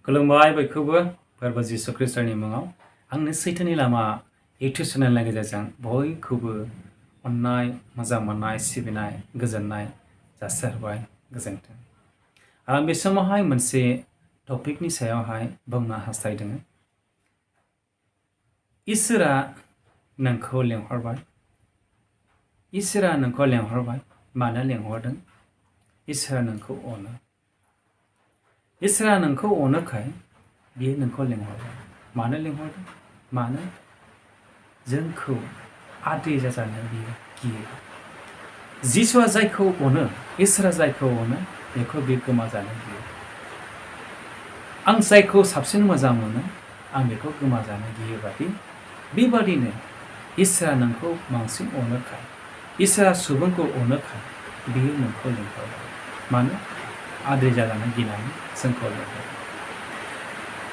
खुलुमबाय बयखौबो फोरबो जिसु ख्रिस्टनि मुङाव आंनि सैथोनि लामा इउटुब चेनेलनि गेजेरजों बयखौबो अननाय मोजां मोननाय सिबिनाय गोजोननाय जासिहरबाय गोजोन्थों। आं बे समावहाय मोनसे टपिकनि सायावहाय बुंनो हास्थायदों। इसोरा नोंखौ लेंहरबाय। इसोरा नोंखौ लेंहरबाय। मानो लेंहरदों? इसोरा नोंखौ अनो। इसोरा नोंखौ अनोखाय बियो नोंखौ लेंहरबाय। मानो लेंहरदों? मानो जोंखौ आद्रि जाजानो बियो गियो। जिसुआ जायखौ अनो, इसोरा जायखौ अनो बेखौ बियो गोमाजानो गियो। आं जायखौ साबसिन मोजां मोनो आं बेखौ गोमाजानो गियो बादि बेबादिनो इसोरा नोंखौ बांसिन अनोखाय, इसोरा सुबुंखौ अनोखाय बियो नोंखौ लेंहरबाय। मानो? आद्रि जाजानो गिनानै जोंखौ लेंहरबाय।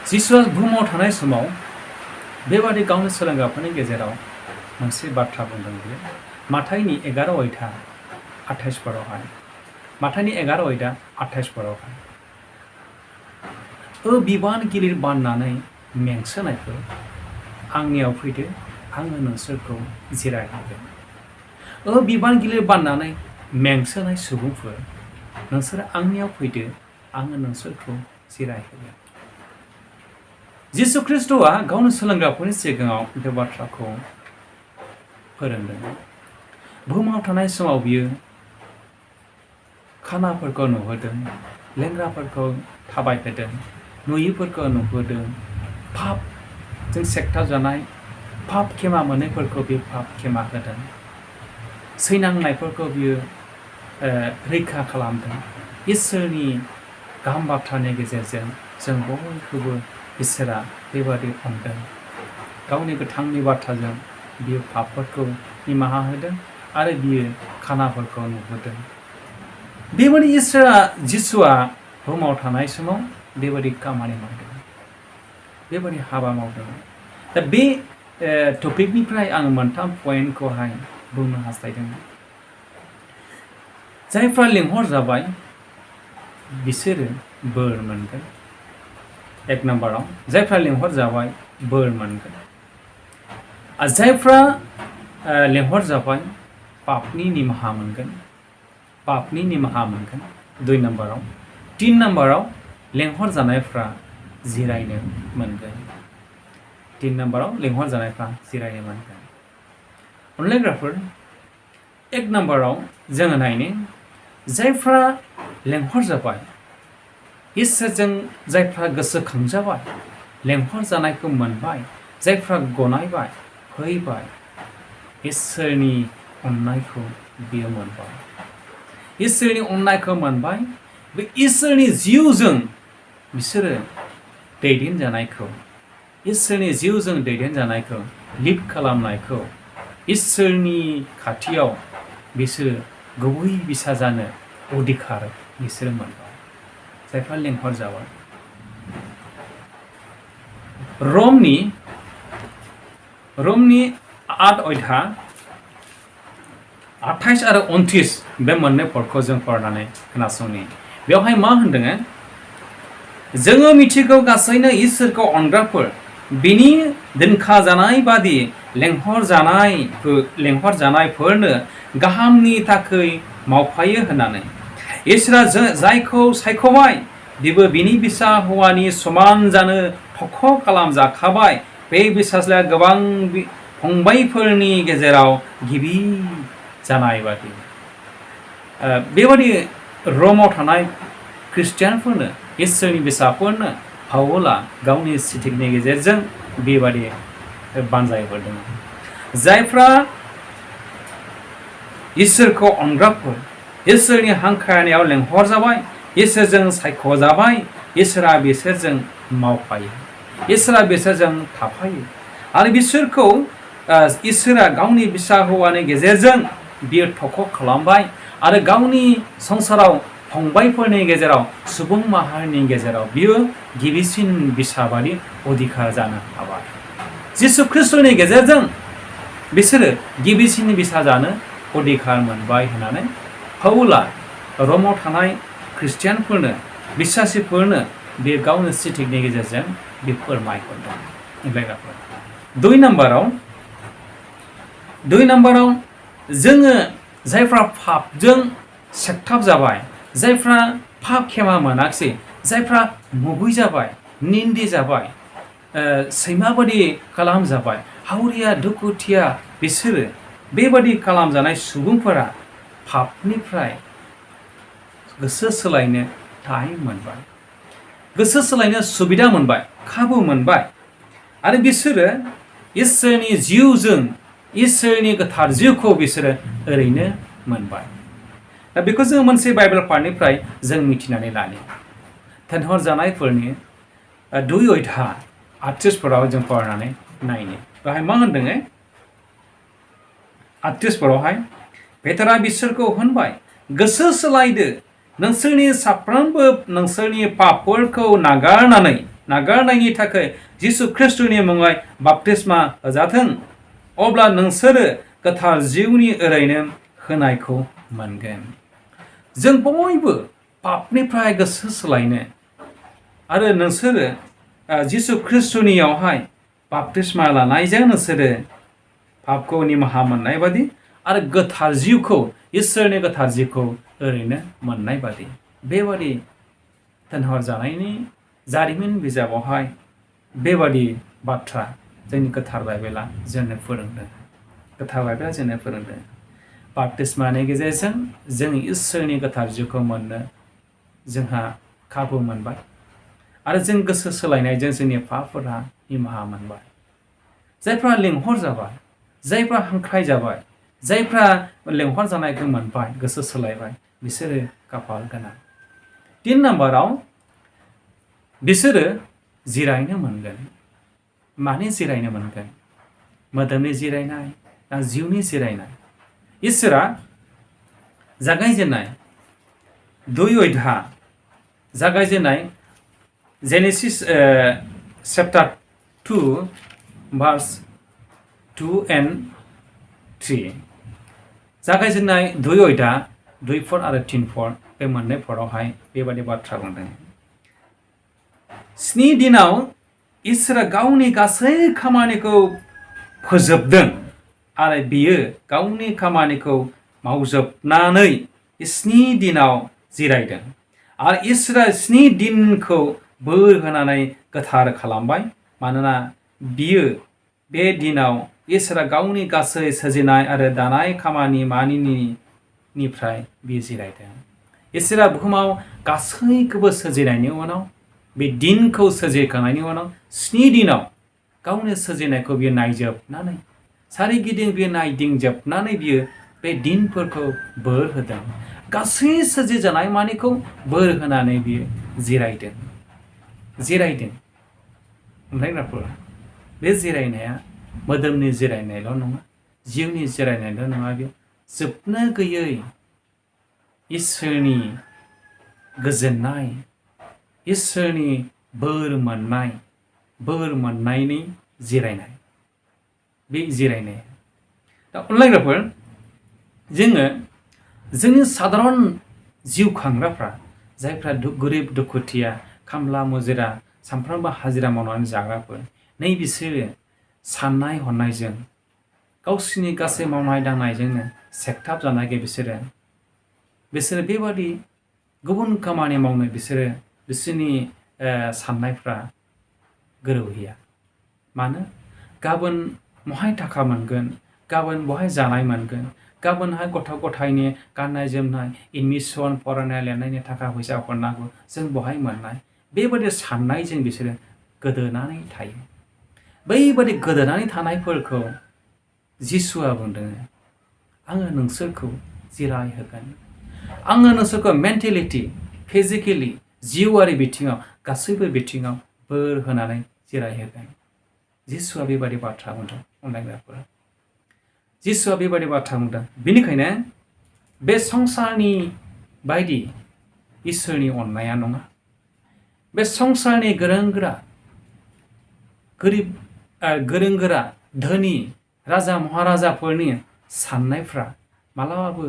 जिसुआ बुहुमाव थानाय समाव बेबादि गावनि सोलोंग्राफोरनि गेजेराव मोनसे बाथ्रा बुंदों। बियो माथाइनि 11:28 माथाइनि 11:28 बिबान गिलिर बाननानै मेंसोनायफोर आंनियाव फैदो, आङो नोंसोरखौ जिरायहोगोन। बिबान गिलिर बाननानै मेंसोनाय सुबुंफोर नोंसोर आंनियाव फैदो, आङो नोंसोरखौ जिरायहोगोन। जिसु ख्रिस्ट'आ गावनि सोलोंग्राफोरनि सिगाङाव बे बाथ्राखौ फोरोंदों। बुहुमाव थानाय समाव बियो खानाफोरखौ नुहोदों, लेंग्राफोरखौ थाबायहोदों, नुयिफोरखौ नुहोदों, पापजों सेकथाबजानाय, पाप खेमा मोनैफोरखौ बियो पाप खेमा होदों, सैनांनायफोरखौ बियो रैखा खालामदों। इसोरनि गाहाम बाथ्रानि गेजेरजों जों बयखौबो इसोरा बेबादि अनदों। गावनि गोथांनि बाथ्राजों बियो पापफोरखौ निमाहा होदों आरो बियो खानाफोरखौ नुहोदों। बेबादि जिसुआ बुहुमाव थानाय समाव बेबादि खामानि मावदों, बेबादि हाबा मावदों। दा बे टपिकनिफ्राय आं मोनथाम पइन्टखौहाय बुंनो हास्थायदों। जायफ्रा लेंहर जाबाय बिसोरो बोर मोनगोन। 1 नाम्बाराव जायफ्रा लेंहर जाबाय बोर मोनगोन। जायफ्रा लेंहर जाबाय पापनि निमाहा मोनगोन, पापनि निमाहा मोनगोन। 2 नाम्बाराव 3 नाम्बाराव लेंहर जानायफ्रा जिरायनो मोनगोन। 3 नाम्बाराव लेंहर जानायफ्रा जिरायनो मोनगोन। अनलायग्राफोर 1 नाम्बाराव जोङो नायनो जायफ्रा लेंहर जाबाय, इसोरजों जायफ्रा गोसोखांजाबाय, लेंहर जानायखौ मोनबाय, जायफ्रा गनायबाय, फैबाय, इसोरनि अननायखौ बियो मोनबाय। इसोरनि अननायखौ मोनबाय। बे इसोरनि जिउजों बिसोरो दैदेनजानायखौ, इसोरनि जिउजों दैदेनजानायखौ, लिड खालामनायखौ, इसोरनि खाथियाव बिसोरो गुबै बिसा जानो अधिकार बिसोरो मोनबाय। जायफ्रा लेंहर जाबाय। रमनि 8 अध्याय 28 आरो 29 बे मोननै पदखौ जों फरायनानै खोनासंनि। बेवहाय मा होनदों? जोङो मिथिगौ गासैनो इसोरखौ अनग्राफोर बिनि दोनखाजानाय बादि लेंहर जानायफोरनो गाहामनि थाखाय मावफायो होननानै। इसोरा जायखौ सायख'बाय बिबो बिनि बिसा हौवानि समान जानो थख' खालामजाखाबाय। बे बिसाज्लाया गोबां फंबायफोरनि गेजेराव गिबि जानाय बादि। बेबादि रमाव थानाय ख्रिस्टियानफोरनो, इसोरनि बिसाफोरनो पाउला गावनि सिटिकनि गेजेरजों बेबादि बानजायहरदों। जायफ्रा इसोरखौ अनग्राफोर, इसोरनि हांख्रायनायाव लेंहर जाबाय, इसोरजों सायख'जाबाय, इसोरा बिसोरजों मावफायो, इसोरा बिसोरजों थाफायो आरो बिसोरखौ इसोरा गावनि बिसा हौवानि गेजेरजों बियो थख' खालामबाय आरो गावनि संसाराव फंबायफोरनि गेजेराव, सुबुं माहारिनि गेजेराव बियो गिबिसिन बिसाबादि अधिकार जानो हाबाय। जिसु ख्रिस्ट'नि गेजेरजों बिसोरो गिबिसिन बिसा जानो अधिकार मोनबाय होननानै पाउला रमाव थानाय ख्रिस्टियानफोरनो, बिश्वासिफोरनो बे गावनो स्टेटिकनि गेजेरजों बे फोरमायहरदों अनलायग्राफोर। 2 नाम्बाराव जोङो जायफ्रा पापजों सेक्टाब जाबाय, जायफ्रा पाप खेमा मोनाखिसै, जायफ्रा मुगै जाबाय, निन्दि जाबाय, सैमाबादि खालामजाबाय, हावरिया दुखुथिया, बिसोरो बेबादि खालामजानाय सुबुंफोरा पापनिफ्राय गोसो सोलायनो टाइम मोनबाय, गोसो सोलायनो सुबिदा मोनबाय, खाबु मोनबाय आरो बिसोरो इसोरनि जिउजों इसोरनि गोथार जिउखौ बिसोरो ओरैनो मोनबाय। दा बेखौ जोङो मोनसे बाइबेल पार्टनिफ्राय जों मिथिनानै लानो। थिनहरजानायफोरनि 2:38 जों फरायनानै नायनो। बेहाय मा होनदों? 38 पेटारा बिसोरखौ होनबाय, गोसो सोलायदो, नोंसोरनि साफ्रोमबो नोंसोरनि पापफोरखौ नागारनायनि थाखाय जिसु ख्रिस्टनि मुङै बाप्तिस्मा होजाथों, अब्ला नोंसोरो गोथार जिउनि ओरैनो होनायखौ मोनगोन। जों बयबो पापनिफ्राय गोसो सोलायनो आरो नोंसोरो जिसु ख्रिस्टनियावहाय बाप्तिस्मा लानायजों नोंसोरो पापखौ निमाहा मोननाय बादि आरो गोथार जिउखौ, इसोरनि गोथार जिउखौ ओरैनो मोननाय बादि, बेबादि थिनहरजानायनि जारिमिन बिजाबावहाय बेबादि बाथ्रा जोंनि गोथार बाइबेला जोंनो फोरोंदों। गोथार बाइबेला जोंनो फोरोंदों। बाप्तिस्मानि गेजेरजों जों इसोरनि गोथार जिउखौ मोननो जोंहा खाबु मोनबाय आरो जों गोसो सोलायनायजों जोंनि पापफोरा निमाहा मोनबाय। जायफ्रा लेंहर जाबाय, जायफ्रा हांख्राय जाबाय, जायफ्रा लेंहर जानायखौ मोनबाय, गोसो सोलायबाय, बिसोरो खाफाल गोनां। 3 नाम्बाराव बिसोरो जिरायनो मोनगोन। माने जिरायनो मोनगोन? मोदोमनि जिरायनाय ना जिउनि जिरायनाय? इसोरा जागायजेननाय 2 जागायजेननाय जेनेसिस चैप्टार 2 भार्स 2 and 3 जागायजेननाय 2 आरो 3 बे मोननै फरावहाय बेबादि बाथ्रा बुंदों। 7 दिनाव इसोरा गावनि गासै खामानिखौ फोजोबदों आरो बियो गावनि खामानिखौ मावजोबनानै 7 दिनाव जिरायदों आरो इसोरा 7 दिनखौ बोर होनानै गोथार खालामबाय, मानोना बियो बे दिनाव इसोरा गावनि गासै सोरजिनाय आरो दानाय खामानि मानिनिफ्राय बियो जिरायदों। इसोरा बुहुमाव गासैखौबो सोरजिनायनि उनाव, बे दिनखौ सोरजिखांनायनि उनाव 7 दिनाव गावनि सोरजिनायखौ बियो नायजोबनानै, सारिगिदिं बियो नायदिंजोबनानै बियो बे दिनफोरखौ बोर होदों। गासै सोरजिजानाय मानिखौ बोर होनानै बियो जिरायदों। ओमफ्राय बे जिरायनाया मोदोमनि जिरायनायल' नङा, जिउनि जिरायनायल' नङा, बेयो जोबनो गैयै इसोरनि गोजोननाय, इसोरनि बोर मोननायनि जिरायनाय। बे जिरायनाय। दा अनलायग्राफोर, जोङो जोंनि साधारन जिउ खांग्राफ्रा, जायफ्रा गोरिब दुखुथिया, खामला मुजिरा, सानफ्रोमबो हाजिरा मावनानै जाग्राफोर, नै बिसोरो साननाय हनायजों, गावसिनि गासै मावनाय दांनायजोंनो सेक्टाब जानायखाय बिसोरो बेबादि गुबुन खामानि मावनो बिसोरनि साननायफ्रा गोरोबहैया। मानो? गाबोन बहाय थाखा मोनगोन, गाबोन बहाय जानाय मोनगोन, गाबोनहाय गथ' गथायनि गाननाय जोमनाय, एडमिसन, फरायनाय लिरनायनि थाखा फैसा हरनांगौ, जों बहाय मोननाय, बेबादि साननायजों बिसोरो गोदोनानै थायो। बैबादि गोदोनानै थानायफोरखौ जिसुआ बुंदों, आङो नोंसोरखौ जिरायहोगोन। आङो नोंसोरखौ मेन्टेलिटि, फिजिकेलि, जिउआरि बिथिङाव, गासैबो बिथिङाव बोर होनानै जिरायहोगोन। जिसुआ बेबादि बाथ्रा बुंदों अनलायग्राफोर। जिसुआ बेबादि बाथ्रा बुंदों। बेनिखायनो बे संसारनि बायदि इसोरनि अननाया नङा। बे संसारनि गोरों गोरा, धोनि, राजा महाराजाफोरनि साननायफ्रा मालाबाबो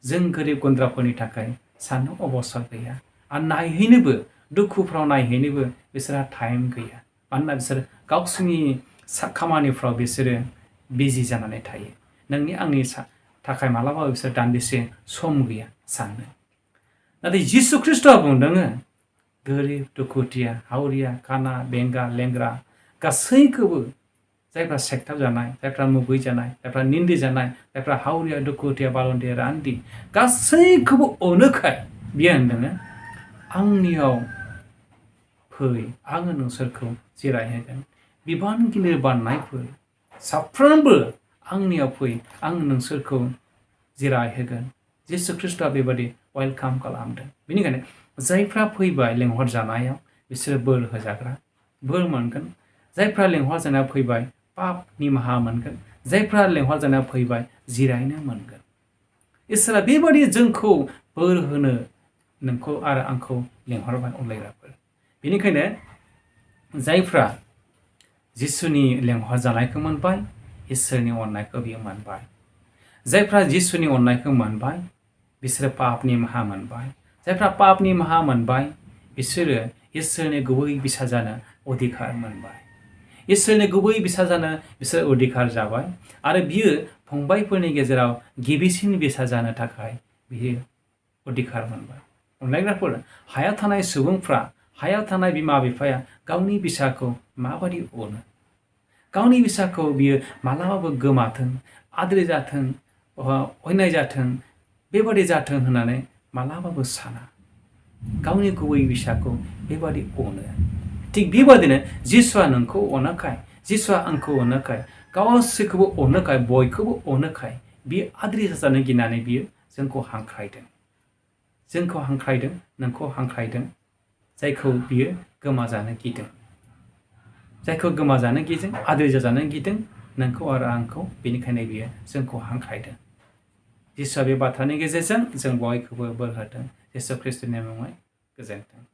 जों गोरिब गुन्द्राफोरनि थाखाय साननो अबसर गैया आरो नायहैनोबो दुखुफ्राव नायहैनोबो बिसोरहा टाइम गैया मानोना बिसोर गावसोरनि खामानिफ्राव बिसोरो बिजि जानानै थायो नोंनि आंनि थाखाय मालाबाबो बिसोर दान्दिसे सम गैया साननो नाथाय जिसु ख्रिस्ट'आ बुंदों गोरिब दुखुथिया हावरिया खाना बेंगा लेंग्रा गासैखौबो जायफ्रा सेक्टाव जानाय जायफ्रा मुगै जानाय जायफ्रा निन्दि जानाय जायफ्रा हावरिया दुखुथिया बालन्दिया रान्दि गासैखौबो अनोखाय बियो होनदों आंनियाव फै आङो नोंसोरखौ जिरायहोगोन बिबान गिलिर बाननायफोर साफ्रोमबो आंनियाव फै आं नोंसोरखौ जिरायहोगोन जिसु ख्रिस्ट'आ बेबादि वेलकाम खालामदों बेनिखायनो जायफ्रा फैबाय लेंहरजानायाव बिसोरो बोर होजाग्रा बोर मोनगोन जायफ्रा लेंहरजानायाव फैबाय पाप निमाहा मोनगोन जायफ्रा लेंहरजानायाव फैबाय जिरायनो मोनगोन इसोरा बेबादि जोंखौ बोर होनो नोंखौ आरो आंखौ लेंहरबाय अनलायग्राफोर बेनिखायनो जायफ्रा जिसुनि लेंहरजानायखौ मोनबाय इसोरनि अननायखौ बियो मोनबाय जायफ्रा जिसुनि अननायखौ मोनबाय बिसोरो पाप निमाहा मोनबाय जायफ्रा पाप निमाहा मोनबाय बिसोरो इसोरनि गुबै बिसा जानो अधिकार मोनबाय इसोरनि गुबै बिसा जानो बिसोर अधिकार जाबाय आरो बियो फंबायफोरनि गेजेराव गिबिसिन बिसा जानो थाखाय बियो अधिकार मोनबाय अनलायग्राफोर हायाव थानाय सुबुंफ्रा हायाव थानाय बिमा बिफाया गावनि बिसाखौ माबादि अनो गावनि बिसाखौ बियो मालाबाबो गोमाथों आद्रि जाथों अयनाय जाथों बेबादि जाथों होननानै मालाबाबो साना गावनि गुबै बिसाखौ बेबादि अनो थिग बेबादिनो जिसुआ नोंखौ अनोखाय जिसुआ आंखौ अनोखाय गासैखौबो अनोखाय बयखौबो अनोखाय बियो आद्रि जाजानो गिनानै बियो जोंखौ हांख्रायदों नोंखौ हांख्रायदों जायखौ बियो गोमाजानो गिदों जायखौ गोमाजानो गिदों आद्रि जाजानो गिदों नोंखौ आरो आंखौ बेनिखायनो बियो जोंखौ हांख्रायदों जिसुआ बे बाथ्रानि गेजेरजों जों बयखौबो बोर होदों जिसु ख्रिस्ट'नि मुङै गोजोन्थों